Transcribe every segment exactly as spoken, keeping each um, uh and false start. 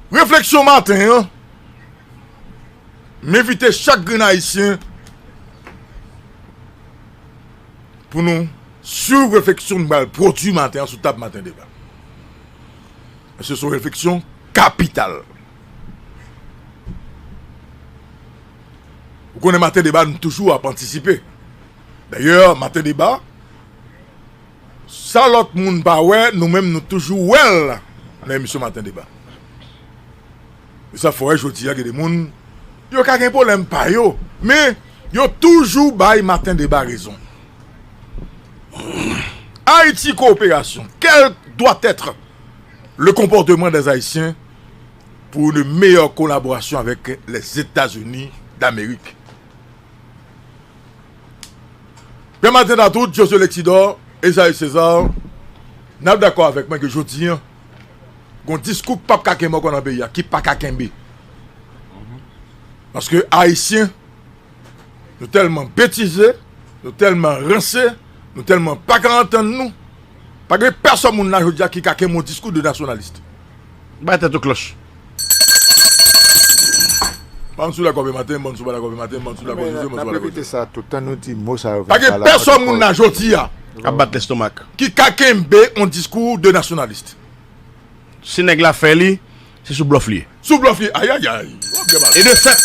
Refleksyon maten an, m envite chak grenn Ayisyen pou nou swiv refleksyon n pral pwodui maten an sou tab Maten Deba. Paske se yon refleksyon kapital. Ou konnen Maten Deba, nou toujou ap antisipe. Dayè, Maten Deba, sa lòt moun pa wè, nou menm nou toujou wè l nan emisyon Maten Deba. E sa fè w wè jodi a gen de moun, yo ka gen pwoblèm pa yo, men yo toujou bay Maten Deba rezon. Haïti Coopération, quel doit être le comportement des Haïtiens pour une meilleure collaboration avec les États-Unis d'Amérique? Pè Maten Datout, Josué Lexidor, Esaü César, n ap dakò avèk mwen ke jodi a, gon diskou k p ap ka kenbe ankò nan peyi a, ki pa ka kenbe. Paske Ayisyen, nou tèlman betize, nou tèlman ranse, nou tèlman pa ka antann nou. Pa gen pèsòn moun la jodi a ki ka kenbe yon diskou de nasyonalis. Bay tèt ou klòch. Bann sou dakò Pè Maten, bann sou pa dakò Pè Maten, bann sou dakò Josué, bann sou pa dakò Josué. N ap repete sa toutan nou di mo sa yo. Pa gen pèsòn moun la jodi a k ap bat lestomak, ki ka kenbe yon diskou de nasyonalis. Si nèg la fè li, se sou blòf li ye. Sou blòf li ye. Ayayay. W ap byen pale. E de fèt,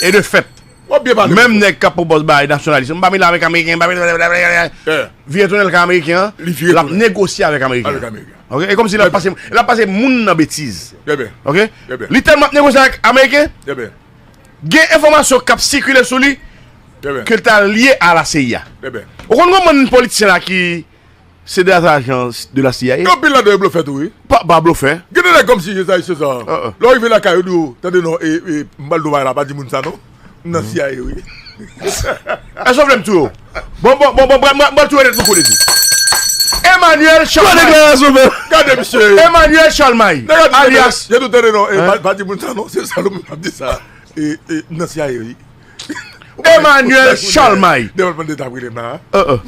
e de fèt, w ap byen pale. Menm nèg k ap pwopòz bagay nasyonalis, m pa mele avèk ameriken, m pa mele, vire tounen l ka ameriken an, l ap negosye avèk ameriken an. Avèk ameriken. Ok? E kòmsi l ap pase, l ap pase moun nan betiz. Ok? Li tèlman ap negosye avèk ameriken, gen enfòmasyon k ap sikile sou li ke l ta lye a la C I A. Ou konn gon bann politisyen la ki se de ajan de la C I A. Gen anpil ladan yo blofè tou, wi. Pa, pa blofè. Gen de nèg kòmsi Esaü César. Lè w rive lakay, yo di w, tande non, e, e, m pral di w bagay la, pa di moun sa non. M nan C I A, wi. Èske w vle m touye w? Bon, bon, bon, bon, m pral touye tèt nou kote di. Emmanuel Charlemagne. Gade misye. Emmanuel Charlemagne, alias. Yo di w tande non, e, pa, pa di moun sa non, se Salomon k ap di sa. E, e, m nan C I A, wi. Emmanuel Charlemagne. Depatman Deta ap rele m la.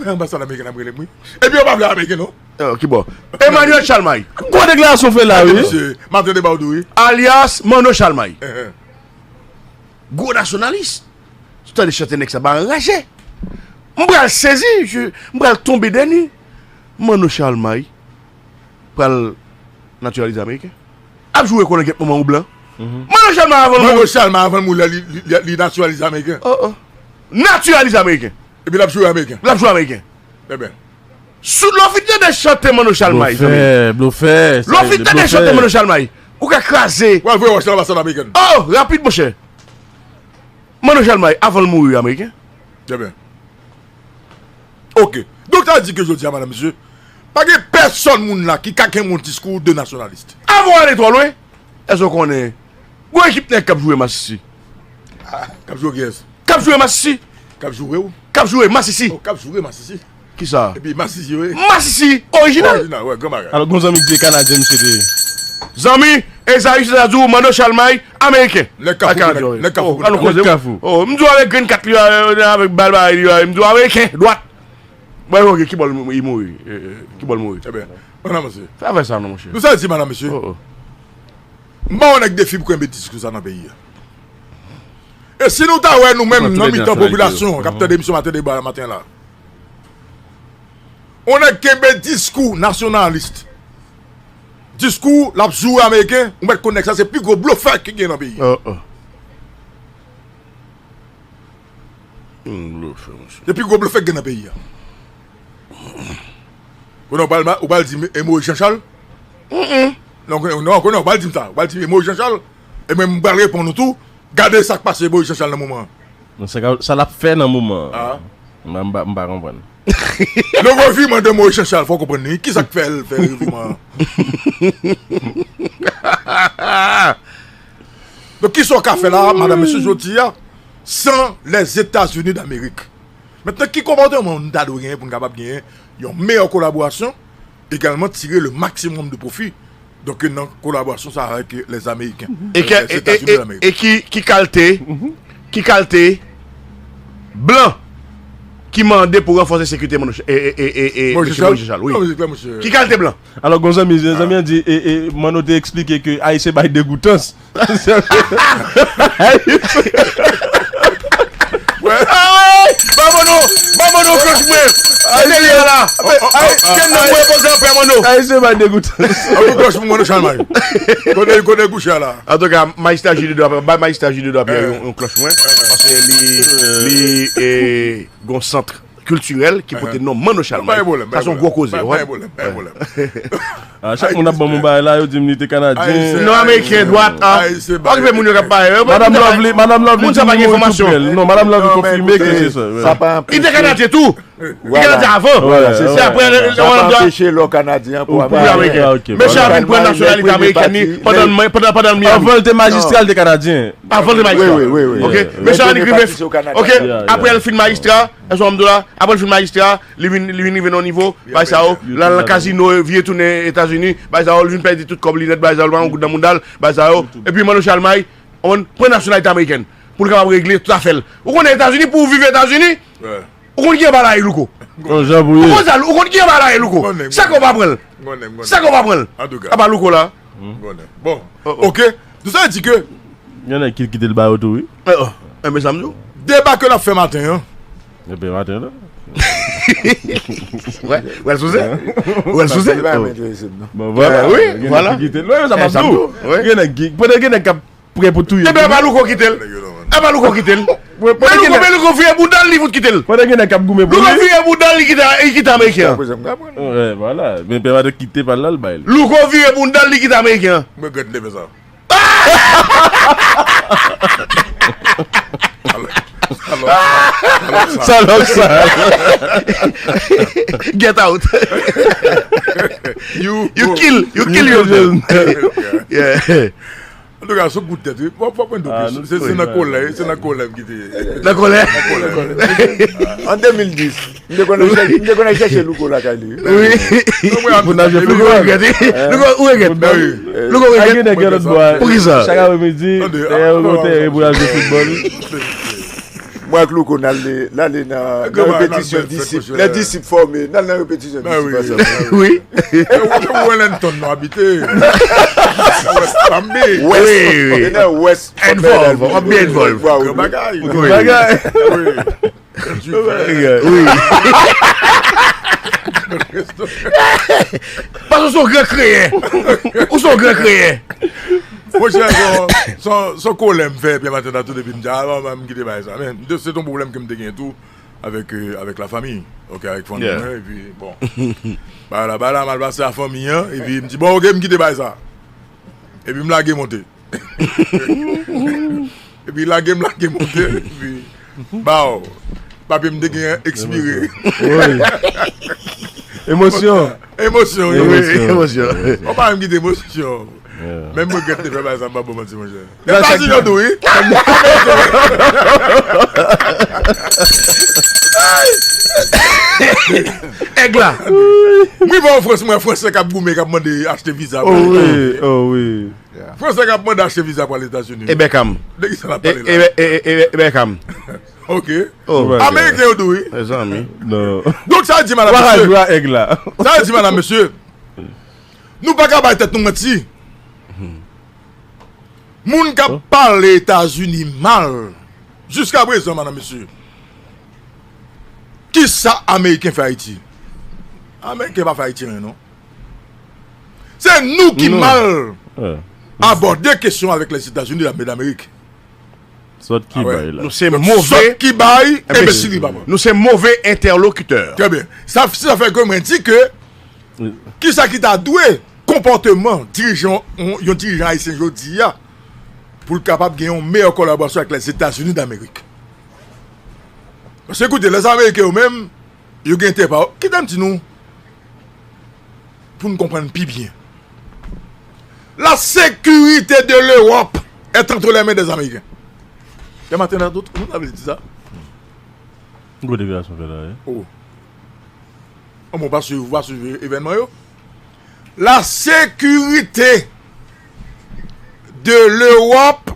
Anbasad ameriken ap rele m, wi. Epi yo pa vle ameriken, non. Ki bò? Emmanuel Charlemagne. Gwo deklarasyon fè la, wi. Maten Deba ou di, wi. Alias Manno Charlemagne. Gwo nasyonalis. Sou tande chante nèg sa ba anraje. M pral sezi, je, m pral tonbe dènye. Manno Charlemagne pral natiralize ameriken. Ap joure kolongyèt manman ou blan. Manno Charlemagne avan l mouri. Manno Charlemagne avan l mouri la, li, li, li, li natiralize ameriken. Oh, oh. Natiralize ameriken. Epi l ap joure ameriken. L ap joure ameriken. Ebyen. Sou lè w fin tande chante Manno Charlemagne, zanmi. Blofè, blofè. Lè w fin tande chante Manno Charlemagne, ou ka kraze. W al voye wòch nan anbasad amerikèn. Oh, rapid, monchè. Manno Charlemagne, avan l mouri, ameriken. Ebyen. Ok. Donk, sa vle di ke jodi a, madam, mesye, pa gen pèsòn moun la ki ka kenbe yon diskou de nasyonalis. Avan w ale twò lwen, èske w konnen gon ekip nèg k ap joure masisi? Ah, k ap joure kiyès? K ap joure masisi. K ap joure ou? K ap joure masisi. Oh, k ap joure masisi. Kisa? Epi masisi, wi. Masisi orijinal. Orijinal, wè, gran bagay. Alò, gon zanmi k di e Kanadyen misye te ye. Zanmi, Esaü César di w, Manno Charlemagne, ameriken. Nèg Kafou, nèg Kafou. Oh, m di w avèk grenn kat li, avèk bal bagay li, m di w ameriken, dwat. Mwen, ok, ki bò l mouri? Ki bò l mouri? Ebyen, madanm, mesye. Fè afè sa non, monchè. Nou sa di, madanm, mesye. M ba yon nèg defi pou kenbe diskou sa nan peyi a. E si nou ta wè nou menm nan mitan popilasyon k ap tande emisyon Maten Deba maten la, yon nèg kenbe diskou nasyonalis, diskou l ap joure ameriken, ou mèt konn nèg sa se pi gwo blofè ki gen nan peyi a. Blofè, monchè. Se pi gwo blofè ki gen nan peyi a. Konnen ou pral, ou pral di m, e Moyiz Janchal? Non, konnen, non, konnen ou pral di m sa. Ou pral di m e Moyiz Janchal. E mwen, m pral reponn ou tou. Gade sa k pase Moyiz Janchal nan moman an. Non, sa, sa l ap fè nan moman an. M pa, m pa, m pa konprann. Le revirement de Moyiz Janchal, fò w konprann li. Kisa k fè l fè revirman an? Donk, kisa w ka fè la, madanm, mesye, jodi a, san Lèzetazini Damerik? Mentnan, ki konpòteman nou ta dwe genyen pou n kapab genyen yon meyè kolaborasyon, egalman tire le maksimòm de pwofi, donk, nan kolaborasyon sa avèk lèzameyiken, e, e, e ki, ki kalte, ki kalte blan ki mande pou ranfòse sekirite Manno Ch- e, e, e, e, e, Moïse Mesye Charles. Moïse Charles, wi. Non, men se klè, mesye. Ki kalite blan? Alò, gon zanmi, zanmi an di, e, e, Manno te eksplike ke Ayisyen bay degoutans. Ah wi! Ba Manno, ba Manno klòch mwen. Gade li la. Ay, kenn nan mwen poze anpè Manno. Ayisyen bay degoutans. An tou klòch pou Manno Chalmay. Kote, kote kouche a la? Antouka, majistra Jude Dwa, bay majistra Jude Dwa Pierre yon, yon klòch mwen. Paske li, li, e, gon sant kiltirèl ki pote non Manno Chalmay. Sa se yon gwo koze, wi. Pa gen pwoblèm, pa gen pwoblèm. A, chak moun ap ban m yon bagay la, yo di m li te kanadyen. Non, ameriken, dwat, a. Okipe moun yo k ap pale. Madanm Lovely, Madanm Lovely di m li tou prè l. Non, Madanm Lovely konfime ke se sa. Li te kanadyen tou. Li kanadyen avan. Se apre, sa pa anpeche lè w kanadyen an pou ameriken. Mesye a vin pran nasyonalite amerikèn li pandan, pandan, pandan l Miami. Avan l te majistra, l te kanadyen. Avan l te majistra. Wi, wi, wi. Ok. Mesye a annik rive. Ok. Apre l fin majistra, èske w konprann la? Apre l fin majistra, li vin, li vin rive nan yon nivo, bagay sa yo, l al nan kazino, vire tounen Etazini, bagay sa yo, li vin pèdi tout kòb li nèt, bagay sa yo, li pa gen yon goud nan mouda l, bagay sa yo. Epi Manno Chalmay, w konprann, pran nasyonalite amerikèn pou l kapab regle tout afè l. Ou konnen Etazini, pou w viv Etazini, ou konn ki anba lari Louko. Yon jan pou ye. Ou konn sa, ou konn ki anba lari Louko. Sa k ou pa pran l? Sa k ou pa pran l? Apa Louko la? Bon, ok. Tout sa di ke Gen nèg ki kite l ba yo tou, wi. Enben, sa m di w. Deba ke n ap fè maten an. Enben, maten an. Wè, wè l sou zen. Wè l sou zen. Bon, vwala. Wi, vwala. Gen nèg ki kite l. Wè, sa m ap di w. Gen nèg ki, pandan gen nèg k ap prè pou touye l. Enben, apa Louko kite l. Apa Louko kite l. Men Louko, men Louko vire bouda l, li fout kite l. Pandan gen nèg k ap goumen pou li. Louko vire bouda l, li kite, li kite ameriken an. Wè, vwala. Men Pè Maten kite pa l la, l bay li. Louko vire bouda l, li kite ameriken an. Mwen regrèt m te fè sa. Salòp sa. Get out. You, you kill, you kill yourself. Yeah. Antouka, se kout tèt, wi. Fòk, fòk mwen di w ke se, se nan kòlè, se nan kòlè m kite. Nan kòlè? Nan kòlè. An de mil dis. M te konn al chèche, m te konn al chèche Louko lakay li. Wi. Pou n al jwe foutbòl. Louko regrèt. Louko regrèt. Pou ki sa? Chak apremidi, dèyè yo te pou n al jwe foutbòl. Mwen ak Louko n al, n ale nan, nan repetisyon disip. Lè disip fòme, n al nan repetisyon disip ansanm. Wi. Ou wè Wellington nou abite. West Palm Beach. West. Wi, wi. E nan West. Involve, w ap byen involve. Gran bagay. Gran bagay. Wi. Wi. Paske w se yon gran kreyè. Ou se yon gran kreyè. Monchè, se yon, se yon, se yon kòlè m fè Pè Maten an tou depi m di, a, m kite bagay sa. Men, se te yon pwoblèm ke m te gen tou avèk, euh, avèk lafanmi. Ok, avèk fanmi mwen, epi, bon. Bagay la, bagay la mal pase a fanmi an, epi m di, bon, ok, m kite bagay sa. Epi m lage monte. Epi lage m lage monte, epi baw. Papye m te gen ekspire. Wi. Emosyon. Emosyon, wi. Emosyon. Emosyon. Ou pa menm kite emosyon. Menm regrèt te fè bagay sa, m pa ba w manti, monchè. Etazini yo tou, wi. Èg la. M rive an Frans, mwen, Fransè k ap goumen, k ap mande achte viza. Oh wi, oh wi. Fransè k ap mande achte viza pou al Etazini. E Beckham. De ki sa n ap pale la? E Beckham. Ok. Ameriken yo tou, wi. Mezanmi. Donk, sa di, madam, mesye. Sa di, madam, mesye. Nou pa ka bay tèt nou manti. Moun k ap pale Etazini mal, jiska prezan, madam, mesye, kisa Ameriken fè Ayiti? Ameriken pa fè Ayiti anyen, non. Se nou ki mal abòde kesyon avèk Lèzetazini Damerik. Sòt ki bay la. Nou se move. Sòt ki bay, enbensil li pa pran. Nou se move entèlokitè. Trè byen. Sa, sa fè ke mwen di ke kisa ki ta dwe konpòteman dirijan, yon, yon dirijan ayisyen jodi a pou l kapab gen yon meyè kolaborasyon avèk Lèzetazini Damerik? Paske, koute, Lèzamerike yo menm, yo gen enterè pa yo. Kite m di nou, pou n konprann pi byen. La sécurité de l'Europe est entre les mains des Américains. Yè maten nan tout, nou ta vle di sa. Gwo deklarasyon fè la, wi. Oh. An bon, pa swiv, pa swiv evènman yo. La sécurité de l'Europe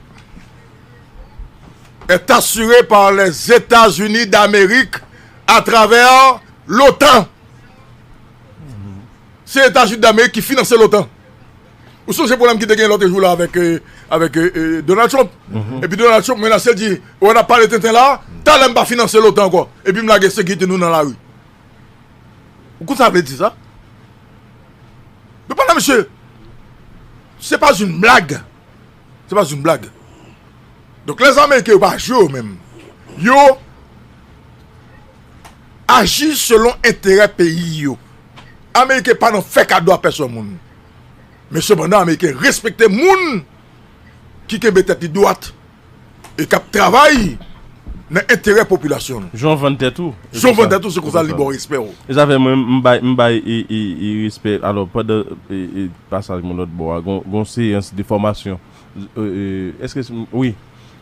est assurée par les États-Unis d'Amérique atravè l'OTAN. Se Etazini Damerik ki finanse l'OTAN. Ou sonje pwoblèm ki te gen lòt jou la avèk, euh, avèk euh, euh, Donald Trump. Epi Donald Trump menase l di, wè n ap pale tenten la, talè m pa finanse l'OTAN ankò. Epi m lage sekirite nou nan lari. Ou konn sa vle di sa? Men pa nan mesye, se pa yon blag. Se pa yon blag. Donk, lè Ameriken yo pa jwe yo menm. Yo aji selon enterè peyi yo. Ameriken pa nan fè kado a pèsòn moun. Men sepandan, Ameriken respekte moun ki kenbe tèt li dwat e k ap travay nan enterè popilasyon nou. Jan w vann tèt ou. Jan w vann tèt ou, se konsa li ba w respè w. E sa fè mwen, m bay, m bay e, e, e respè. Alò, pandan e, e, pasaj mwen lòt bò a, gon, gon seyans de fòmasyon. E, e, èske se, wi,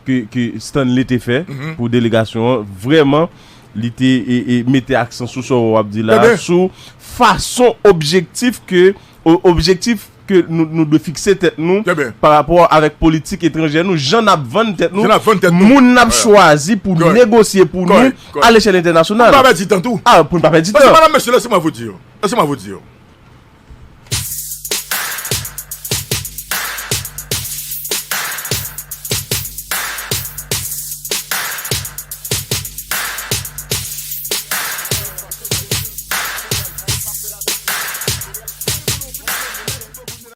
ke, ke Stanley te fè pou delegasyon an, vrèman, li te e, e, mete aksan sou sa w ap di la, sou fason objektif ke, o- objektif ke nou, nou dwe fikse tèt nou pa rapò avèk politik etranjè nou, jan n ap vann tèt nou, moun n ap chwazi pou negosye pou nou a lechèl entènasyonal. Pou n pa pèdi tan tou. Ah, pou n pa pèdi tan. Paske, madam, mesye, laissez-moi vous dire. Laissez-moi vous dire.